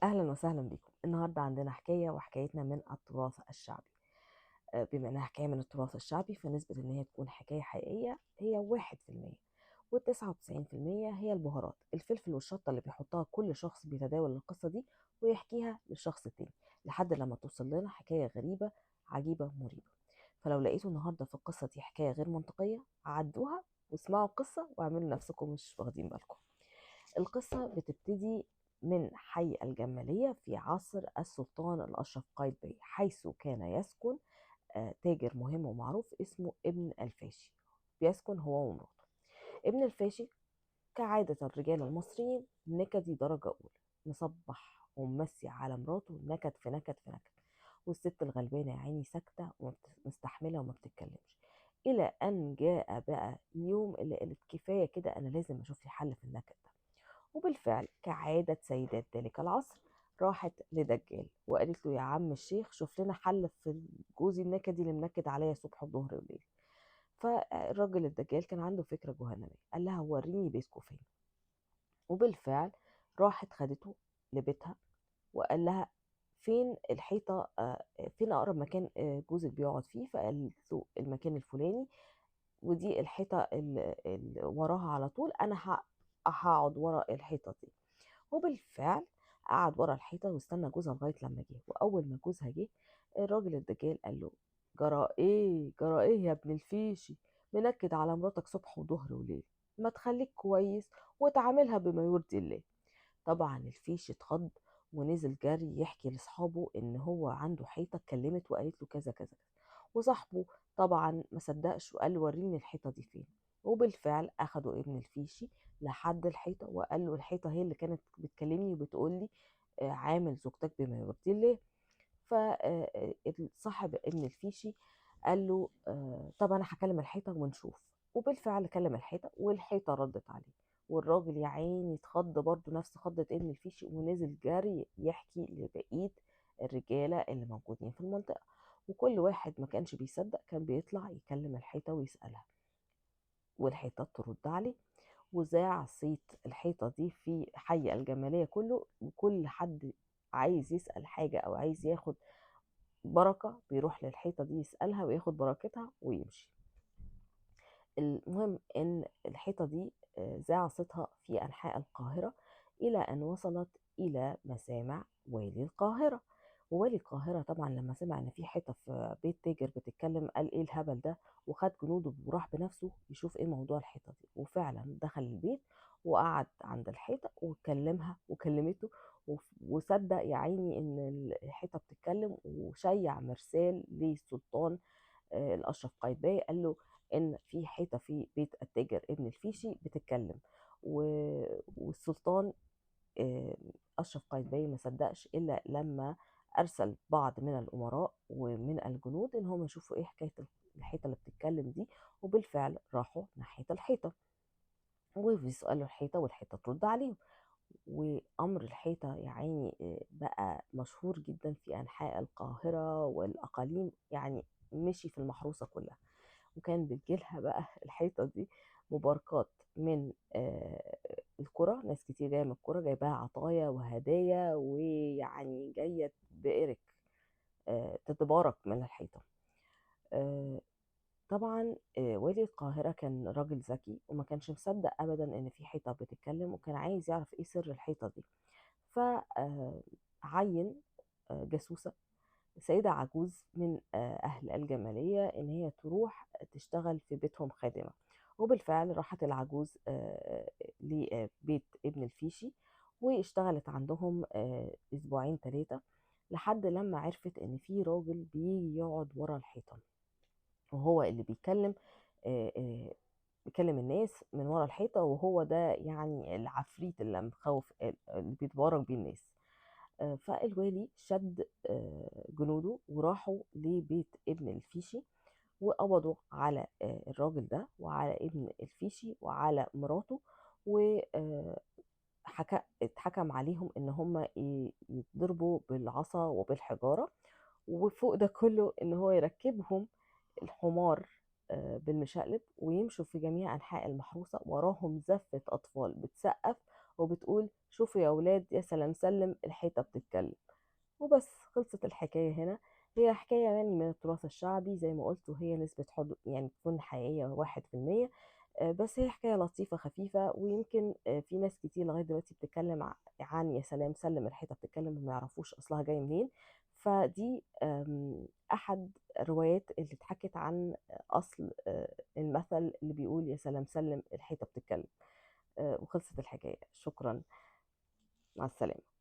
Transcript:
أهلا وسهلا بكم. النهاردة عندنا حكاية، وحكايتنا من التراث الشعبي. بما إنها حكاية من التراث الشعبي فنسبة إن هي تكون حكاية حقيقية هي 1%، و99% هي البهارات، الفلفل والشطة اللي بيحطها كل شخص بيتداول القصة دي ويحكيها للشخص التاني لحد لما توصل لنا حكاية غريبة عجيبة مريبة. فلو لقيتوا النهاردة في القصة دي حكاية غير منطقية عدوها واسمعوا القصة واعملوا نفسكم مش واخدين بالكم. القصة بتبتدي من حي الجمالية في عصر السلطان الأشرف قايتباي، حيث كان يسكن تاجر مهم ومعروف اسمه ابن الفاشي. بيسكن هو ومراته. ابن الفاشي كعادة الرجال المصريين نكدي درجة أولى، مصبح وممسي على مراته نكد في نكد في نكد، والست الغلبانة يا عيني ساكتة ومستحملة وما بتتكلمش، إلى أن جاء بقى يوم اللي قالت كفاية كده، أنا لازم أشوف لي حل في النكد ده. وبالفعل كعادة سيدات ذلك العصر راحت لدجال وقالت له يا عم الشيخ شوف لنا حل في جوزي النكدي اللي منكد عليا صبح وظهر وليل. فالراجل الدجال كان عنده فكرة جهنمية، قال لها وريني بيتكم فين. وبالفعل راحت خدته لبيتها وقال لها فين الحيطة، فين أقرب مكان جوزك بيقعد فيه. فقالت له المكان الفلاني، ودي الحيطة اللي وراها على طول، أنا هقعد ورا الحيطة دي. وبالفعل قعد ورا الحيطة واستنى جوزها لغاية لما جه. وأول ما جوزها جه الراجل الدجال قال له جرى إيه، جرى إيه يا ابن الفيشي، منكد على مراتك صبح وظهر وليل، ما تخليك كويس وتعاملها بما يرضي الله. طبعا الفيشي اتخض ونزل جري يحكي لاصحابه ان هو عنده حيطه اتكلمت وقالت له كذا كذا كذا، وصاحبه طبعا ما صدقش وقال له وريني الحيطه دي فين. وبالفعل اخدوا ابن الفيشي لحد الحيطه وقال له الحيطه هي اللي كانت بتكلمني وبتقول لي عامل زوجتك بما يرضي الله. صاحب ابن الفيشي قال له طب انا هكلم الحيطه ونشوف. وبالفعل كلم الحيطه والحيطه ردت عليه، والراجل يا عيني اتخض برضه نفس خضة ابن الفيشي ونزل جري يحكي لبقية الرجالة اللي موجودين في المنطقة، وكل واحد ما كانش بيصدق كان بيطلع يكلم الحيطة ويسألها والحيطة ترد عليه. وذاع صيت الحيطة دي في حي الجمالية كله، وكل حد عايز يسأل حاجة أو عايز ياخد بركة بيروح للحيطة دي يسألها وياخد بركتها ويمشي. المهم إن الحيطة دي ذاع صيتها في أنحاء القاهرة إلى أن وصلت إلى مسامع والي القاهرة. ووالي القاهرة طبعا لما سمع إن في حيطة في بيت تاجر بتتكلم قال إيه الهبل ده، وخد جنوده وراح بنفسه يشوف إيه موضوع الحيطة دي. وفعلا دخل البيت وقعد عند الحيطة وكلمها وكلمته، وصدق يا عيني إن الحيطة بتتكلم، وشيع مرسال للسلطان الأشرف قايتباي قال له إن في حيطة في بيت التاجر ابن الفيشي بتتكلم. والسلطان أشرف قايتباي ما صدقش إلا لما أرسل بعض من الأمراء ومن الجنود إن هم يشوفوا إيه حكاية الحيطة اللي بتتكلم دي. وبالفعل راحوا ناحية الحيطة وبيسألوا الحيطة والحيطة ترد عليهم. وأمر الحيطة يا عيني بقى مشهور جدا في أنحاء القاهرة والأقاليم، يعني مشي في المحروسة كلها. وكان بتجيلها بقى الحيطة دي مباركات من القرى، ناس كتير جاية من القرى جايباها عطايا وهدايا، ويعني جاية بإرك تتبارك من الحيطة. طبعا والي القاهرة كان راجل ذكي وما كانش مصدق أبدا إن في حيطة بتتكلم، وكان عايز يعرف إيه سر الحيطة دي. عين جاسوسة سيدة عجوز من أهل الجمالية إن هي تروح تشتغل في بيتهم خادمة. وبالفعل راحت العجوز لبيت ابن الفيشي واشتغلت عندهم أسبوعين 3 لحد لما عرفت إن في راجل بيجي يقعد ورا الحيطة وهو اللي بيكلم الناس من ورا الحيطة، وهو ده يعني العفريت اللي مخوف اللي بيتبارك بيه الناس. فالوالي شد جنوده وراحوا لبيت ابن الفيشي وقبضوا على الراجل ده وعلى ابن الفيشي وعلى مراته، و اتحكم عليهم ان هم يتضربوا بالعصا وبالحجارة، وفوق ده كله ان هو يركبهم الحمار بالمشقلب ويمشوا في جميع أنحاء المحروسة وراهم زفة أطفال بتسقف وبتقول شوفوا يا أولاد يا سلام سلم الحيطة بتتكلم. وبس خلصت الحكاية هنا. هي حكاية يعني من التراث الشعبي زي ما قلت، وهي نسبة حدوث يعني تكون حقيقية 1%، بس هي حكاية لطيفة خفيفة، ويمكن في ناس كتير لغاية دلوقتي بتتكلم عن يا سلام سلم الحيطة بتتكلم وما يعرفوش أصلها جاي منين. فدي أحد الروايات اللي اتحكت عن أصل المثل اللي بيقول يا سلام سلم الحيطة بتتكلم. وخلصت الحكاية. شكرا، مع السلامة.